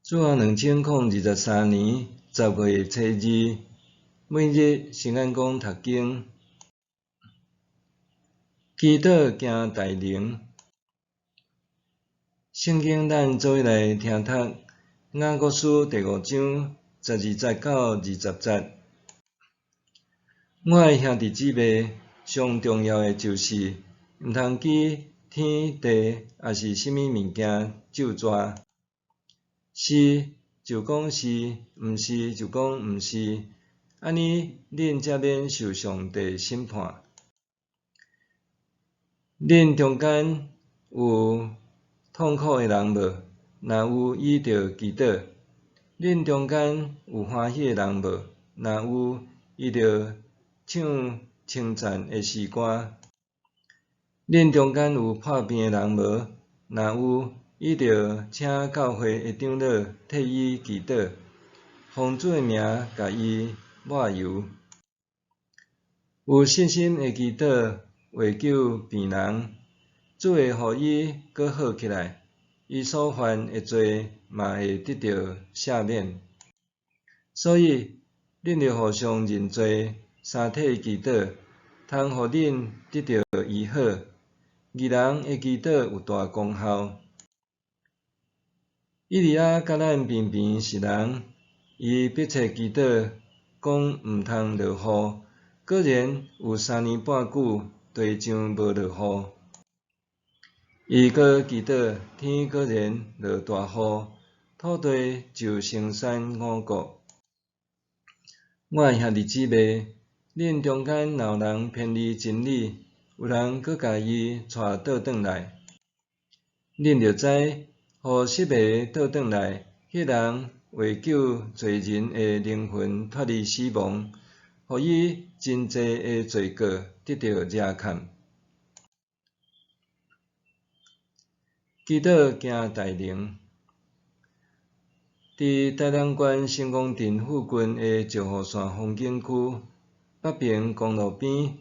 主後2023年10月初2，每日聖安講讀經，祈禱行大能。聖經咱做伙來聽讀雅各書第五章12節到20節。我的兄弟姊妹，上重要的就是，毋通記天地抑是啥物物件咒詛。是就講是，毋是就講毋是，按呢恁才免受上帝審判。恁中間有痛苦的人無？若有，伊著祈禱。恁中間有歡喜的人無？若有，伊著唱稱讚的詩歌。恁中間有破病的人無？若有，伊著請教會的長老替伊祈禱，奉主的名共伊抹油。有信心的祈禱會救病人，主會予伊閣好起來，伊所犯的罪嘛會得著赦免。所以，恁著互相認罪，相替祈禱，通予恁得著醫好。義人的祈禱有大功效。以利亞佮咱平平是人，伊迫切祈禱，講毋通落雨，果然有三年半久，地上無落雨。伊閣祈禱，天果然落大雨，土地就生產五穀。我的兄弟姊妹，恁中間若有人偏離真理，有人閣共伊帶倒轉來，恁著知，予失迷倒轉來，彼人為救濟人的靈魂脫離死亡，予伊真濟的罪過得著遮蓋。祈禱行大能。佇台南縣成功鎮附近的石虎山風景區北平公路邊，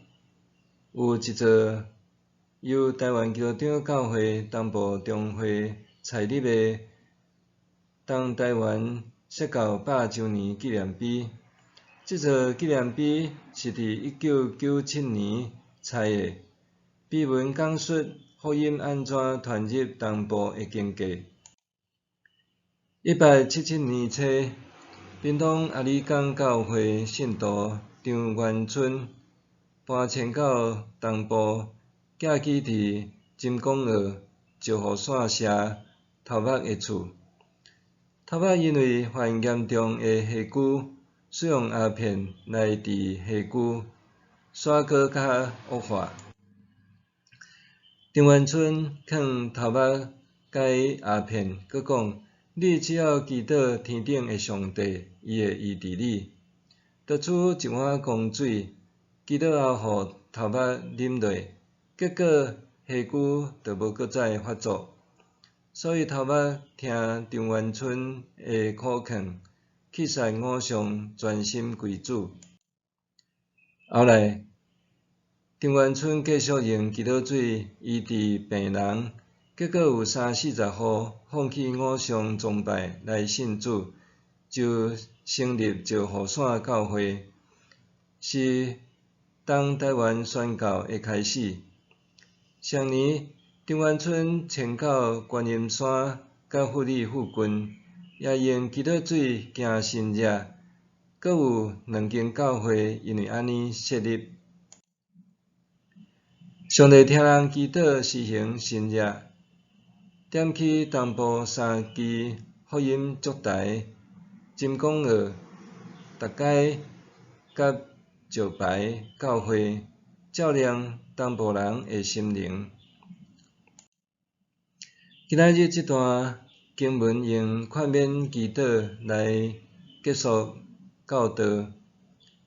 有一座由台灣基督長教會東部中會採立的東台灣釋教百週年紀念碑。這座紀念碑是佇1997年採的，碑文講述福音按怎傳入東部的經過。1877年初，屏東阿里港教會信徒張元春搬遷到東部，寄居佇金光澳石虎山社頭目的厝。頭目因為患嚴重的痚疽，使用鴉片來治痚疽，煞閣較惡化。張元春勸頭目戒鴉片，閣講：你只要祈禱天頂的上帝，伊會醫治你。就取一碗公水，祈禱後予頭目啉落，結果痚疽就無閣再發作。所以頭目聽張元春的苦勸，棄殺偶像，專心歸主。後來，張元春繼續用祈禱水醫治病人，結果有三四十戶放棄偶像崇拜來信主，就成立石虎山教會，是東台灣宣教的開始。同年，張元春遷到觀音山佮富里附近，也用祈禱水行神跡，閣有兩間教會因為按呢設立。上帝聽人祈禱施行神跡，點起東部三支福音燭台，金光澳、逐街佮石牌教會，照亮東部人的心靈。今仔日這段經文用勸勉祈禱來結束教導，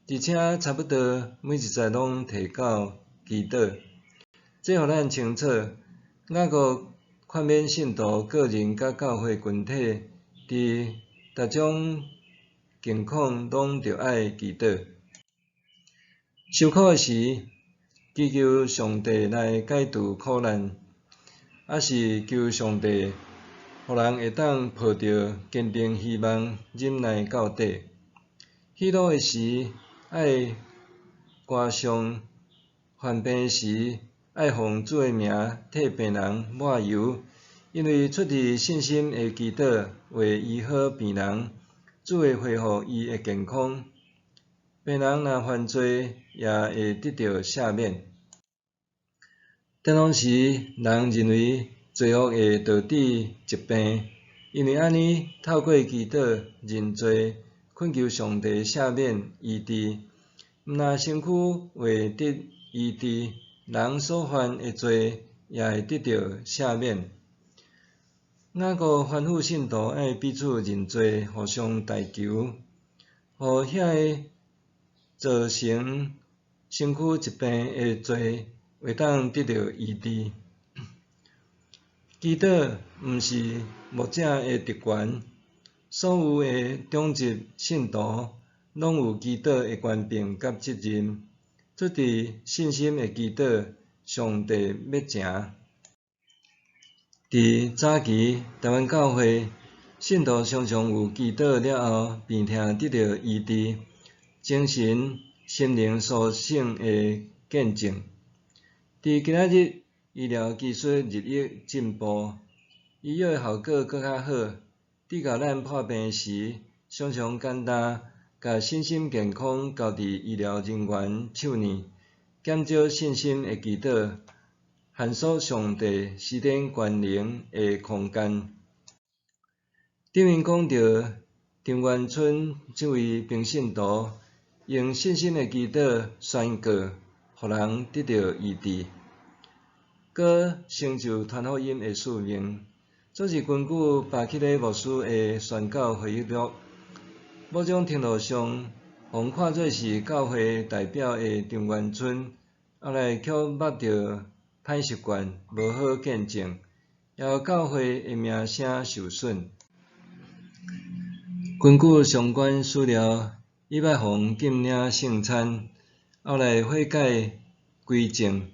而且差不多每一節攏提到祈禱，這予咱清楚，雅各勸勉信徒個人佮教會群體，佇逐種境況攏著愛祈禱。受苦的時，祈求上帝來解除苦難，抑是求上帝予人會當抱著堅定希望，忍耐到底。喜樂的時，愛歌頌；犯病時，愛奉主的名替病人抹油，因為出自信心的祈禱會醫好病人，主會恢復伊的健康。病人若犯罪，也會得著赦免。當當時人認為罪惡會導致疾病，因為按呢，透過祈禱認罪，懇求上帝赦免醫治，毋但身軀會得醫治，人所犯的罪也會得著赦免。雅各吩咐信徒愛彼此認罪，互相代求，予遐个造成身軀疾病的罪會當得著醫治。祈禱毋是牧者的特權，所有的長執信徒攏有祈禱的權柄佮責任。出自信心的祈禱，上帝欲成。佇早期台灣教會，信徒常常有祈禱了後，病痛得著醫治，精神、心靈甦醒的見證。佇今仔日，醫療技術日益進步，醫藥的效果閣較好，直到咱破病時，常常簡單共身心健康交佇醫療人員手內，減少信心的祈禱，限縮上帝施展權能的空間。頂面講著陳元春這位平信徒，用信心的祈禱宣告，予人得著醫治，閣成就傳福音的使命。這是根據巴克禮牧師的宣教回憶錄，某種程度上，予看做是教會代表的陳元春，後來卻捌著歹習慣、無好見證，也予教會的名聲受損。根據相關史料，伊捌予禁領聖餐，後來悔改歸正，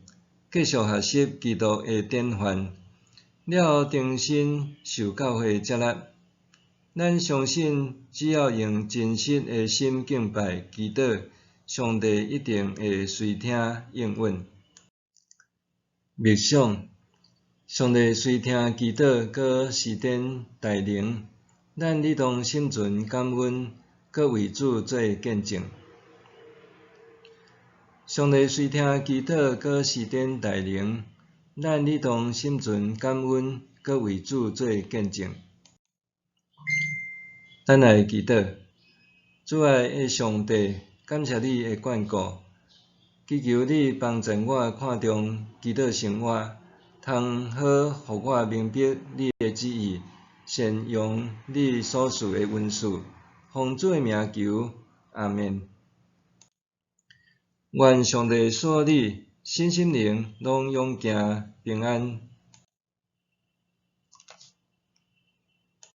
繼續學習基督的典範，了後重新受教會接納。咱相信，只要用真實的心敬拜祈禱，上帝一定會垂聽應允。默想，上帝垂聽祈禱，閣施展大能，咱理當心存感恩，閣為主做見證。上帝垂聽祈禱，閣施展大能，咱理當心存感恩，閣為主做見證。咱來祈禱，主愛的上帝，感謝你的眷顧，祈求你幫助我看重祈禱生活，通好予我明白你的旨意，善用你所賜的恩賜，奉主的名求，阿們。願上帝賜予你身心靈攏勇健平安。